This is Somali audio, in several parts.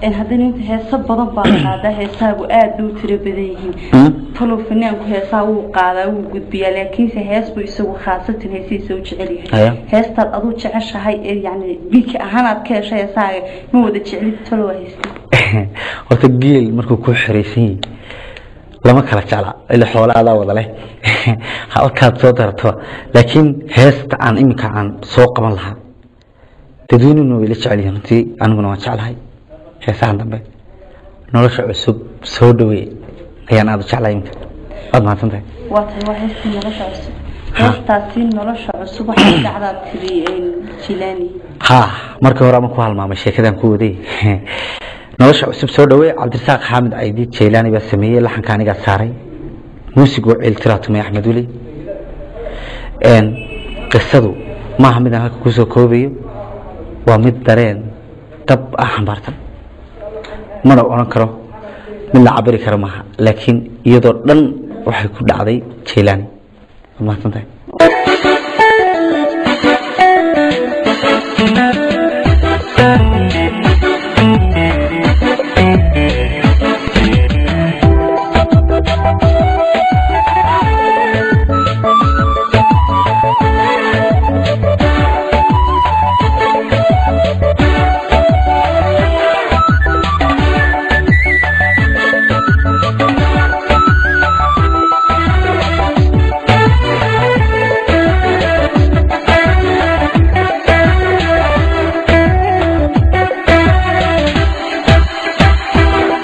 Haddana inta heeso badan baa la qaadaa, heesaagu aada u tiro badan yihiin. Talow fanaanku heesaa wuu qaadaa, wuu gudbiyaa, laakiinse hees buu isagu khaasatan heesihiisa u jecel yahay. Heestaad aduu jeceshahay ee yani biika ahaan aad ka heshay heesaaga ma wada jeclid, talow waa heesta? Horta geel markuu ku xiraysan yahay lama kala jecla, ila xoola adaa wada leh halkaad soo daratoba. Laakiin heesta aan iminka aan soo qaban lahaa, dadweynuna way la jecel yihiin runtii, aniguna waan jeclahay heesahan dambe, Nolosha Cusub Soo Dhaweey ayaan aada u jeclahay iminka. Waad mahadsan tahay. Waa tahay, waa heestii Nolosha Cusub. Heestaasi Nolosha Cusub waxay dhacdaa tiri Jilani. Ha, markii hore ama ku halmaamay sheekadan ku waday. Nolosha Cusub Soo Dhaweey, Cabdirasaaq Xaamid Caydi Jeylaani baa sameeyey, laxanka anigaa saaray, muusigu Ciiltiraa tumay Axmed Weli. Qisadu maaha midaan halka kusoo koobayo, waa mid dareen dab ah xambaarsan, mana odhan karo mid la cabiri karo maaha, laakiin iyadoo dhan waxay ku dhacday Jeylaani. Waad mahadsan tahay.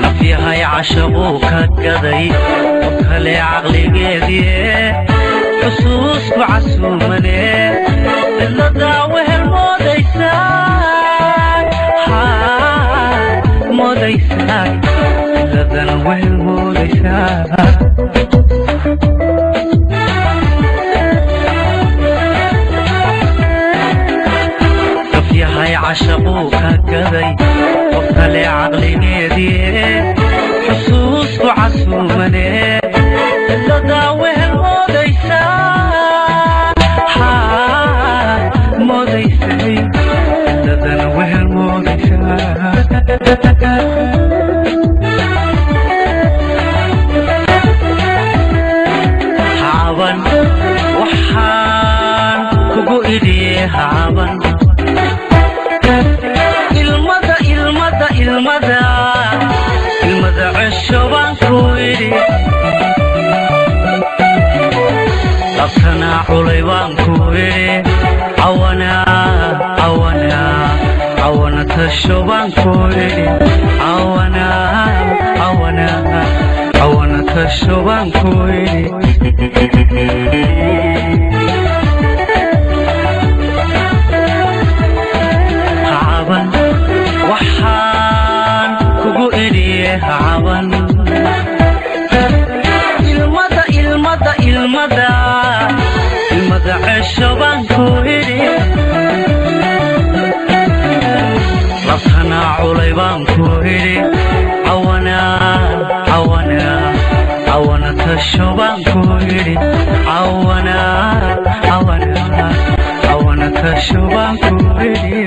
Nafyahay cashaquu ka gaday oo kale caqligeedie, xusuusku casuumane, cidladaa wehel moodaysaa, moodaysaa, cidladana wehel moodaysaa. Nafyahay cashaquu ka gaday qof kale caqligeedie, xusuusku casuumane, cidladaa wehel moodaysaa, moodaysay, cidladana wehel moodaysaa. Hacaban waxaan kugu idhiye, hacaban ilmada, ilmada, ilmada, ilmada cesho baan ku idhi, labtanaa culay baan ku idhi, cawana, cawana, cawana tasho baan ku idhi, cawana, cawana, cawana tasho baan ku idhi. Hacaban waxaan kugu idhiye, hacaban ilmada, ilmada, ilmada, ilmada cesho baan ku idhi, labtanaa culay baan ku idhi, cawana, cawana, cawana tasho baan ku idhi, cawana, cawana, cawana tasho baan ku idhi.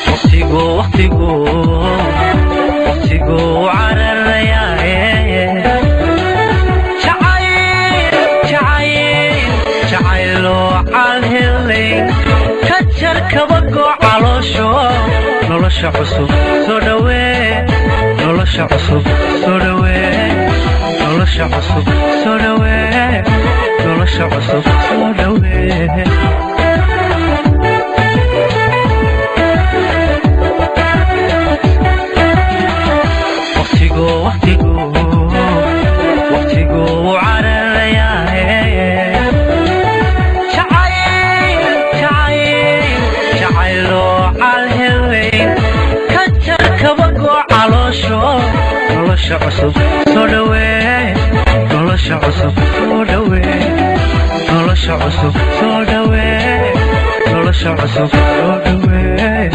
Waqtigu, waqtigu, waqtigu cararayaaye, jacayl, jacayl, jacayloo calhelay ka jar kabagoo caloosho. Nolosha cusub soo dhawee, nolosha cusub soo dhawee, nolosha cusub soo dhawee, nolosha cusub soo dhawee. Waqtigu, waqtigu, waqtigu cararayaaye, jacayl, jacayl, jacayloo calhelay ka jar kabagoo caloosho. Nolosha cusub soo dhawee, nolosha cusub soo dhawee, nolosha cusub soo dhawee, nolosha cusub soo dhawee.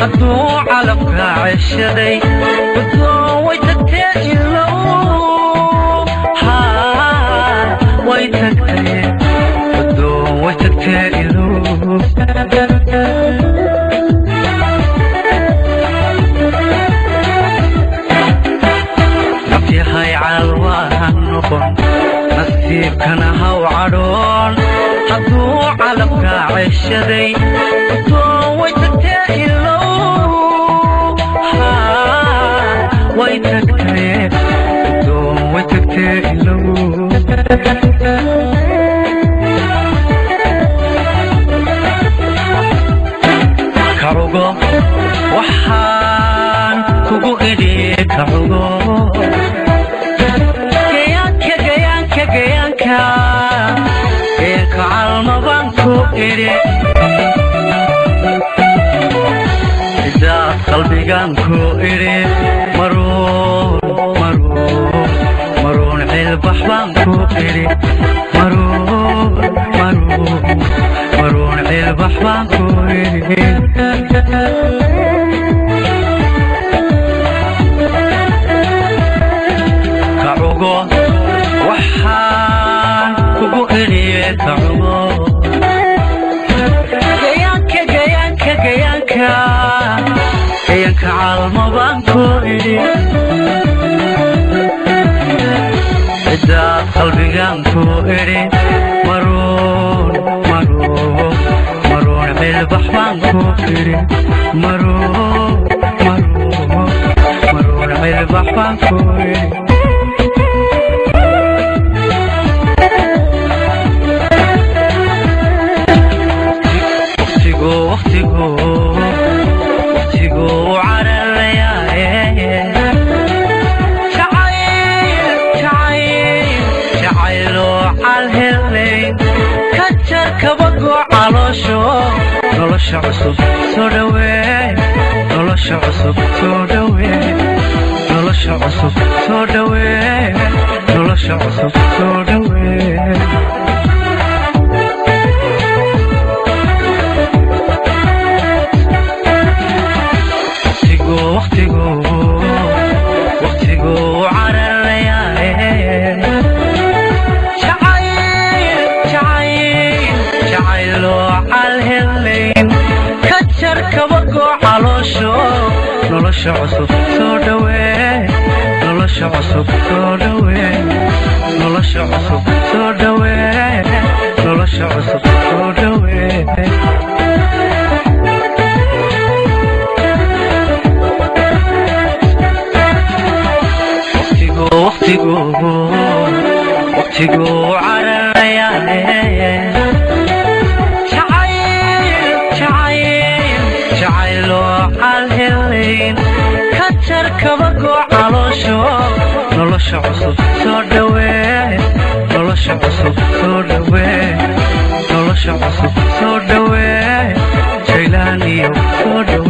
Hadduu calabka ceshaday guddoon way tagtee ilow, way tagtee guddoon, way tagtee ilow. Nafyahay calwaan noqon, nasiibkana haw cadhoon. Hadduu calabka ceshaday guddoon way tagtee ilow, way tagtee guddoon, way tagtee ilow. Kacugo waxaan kugu idhi, kacugo gayaanka, gayaanka, gayaanka, gayaanka calma baan ku idhi. Sidaad qalbigan ku idhi, maruun maruun maruun cilbax baan ku idhi, maruun maruun maruun cilbax baan ku idhi. Kacugo waxaan kugu idhi, kacugo gayaanka, gayaanka, gayaanka, gayaanka calmo baan ku idhi. Cidaad qalbigan ku idhi, maruun maruun maruun cilbax baan ku idhi, maruun maruun maruun cilbax baan ku idhi. Waqtigu waqtigu waqtigu cararayaaye, jacayl jacayl jacayloo calhelayn ka jar kabagoo caloosho. Nolosha cusub soo dhawee, nolosha cusub soo dhawee, nolosha cusub soo dhawee, nolosha cusub soo dhawee. Waqtigu waqtigu waqtigu cararayaaye, jacayl jacayl jacayloo calhelayn ka jar kabagoo caloosho. Nolosha cusub soo dhawee, nolosha cusub soo dhawee, nolosha cusub soo dhawee, nolosha cusub soo dhawee. Waqtigu waqtigu waqtigu cararayaaye, jacayl jacayl jacayloo calhelayn ka jar kabagoo caloosho. Nolosha cusub soo dhawee, nolosha cusub soo dhawee, nolosha cusub soo dhawee, jaylaaniyo soo dhawee.